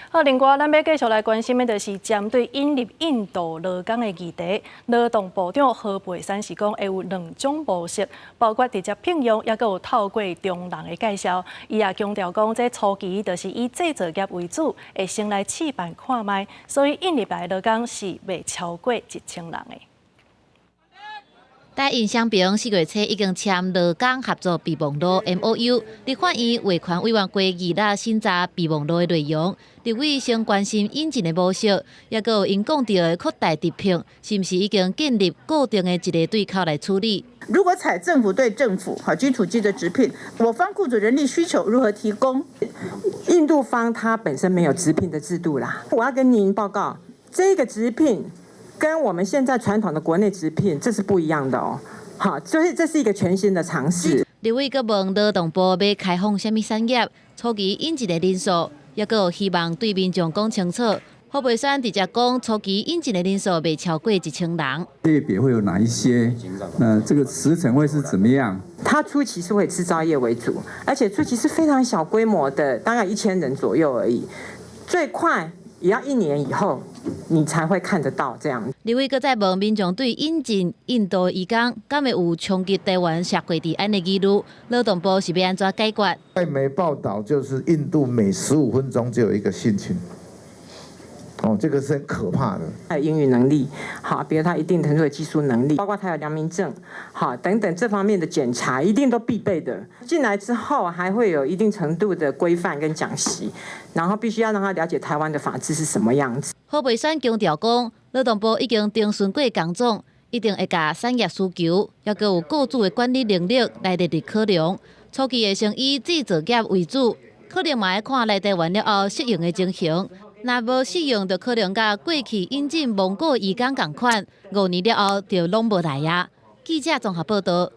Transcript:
好，另外，咱欲繼續來關心的，就是針對引入印度勞工的議題。勞動部長何佩珊是講會有兩種模式，包括直接聘用，抑閣有透過中人的介紹。伊也強調講，這初期就是以製造業為主，會先來試辦看覓，所以引入來的勞工是袂超過1000人的。台印雙邊4月初已經簽勞工合作備忘錄 MOU，立法院衛權委員會議啦審查備忘錄的內容。立委先關心引進的模式，抑閣有𪜶講著的擴大直聘，是毋是已經建立固定的一个對口來處理？如果採政府對政府，哈 G to G 的直聘，我方雇主人力需求如何提供？印度方他本身沒有直聘的制度啦。我要跟您報告，這個直聘跟我們現在傳統的國內直聘，這是不一樣的哦。好，所以這是一個全新的嘗試。立委閣問勞動部欲開放啥物產業，初期引進的人數，抑閣有希望對民眾講清楚。何佩珊直接講，初期引進的人數袂超過1000人。類別會有哪一些？那這個時程會是怎麼樣？它初期是會製造業為主，而且初期是非常小規模的，大概1000人左右而已。最快也要一年以後，你才會看得到這樣。立委閣再問民眾對引進印度移工，敢會有衝擊台灣社會治安的疑慮？勞動部是欲按怎解決？外媒報道就是印度每15分鐘就有一個性侵，哦，這個是很可怕的。他有英語能力，好，比如他一定程度的技術能力，包括他有良民證，好，等等這方面的檢查一定都必備的。進來之後還會有一定程度的規範跟講習，然後必須要讓他了解台灣的法制是什麼樣子。何佩珊強調講，勞動部已經徵詢過工總，一定會共產業需求，抑閣有雇主的管理能力來列入考量。初期會先以製造業為主，可能嘛愛看來台灣了後適應的情形。若無適應，就可能佮過去引進蒙古移工仝款，5年了後就攏無來啊。記者綜合報道。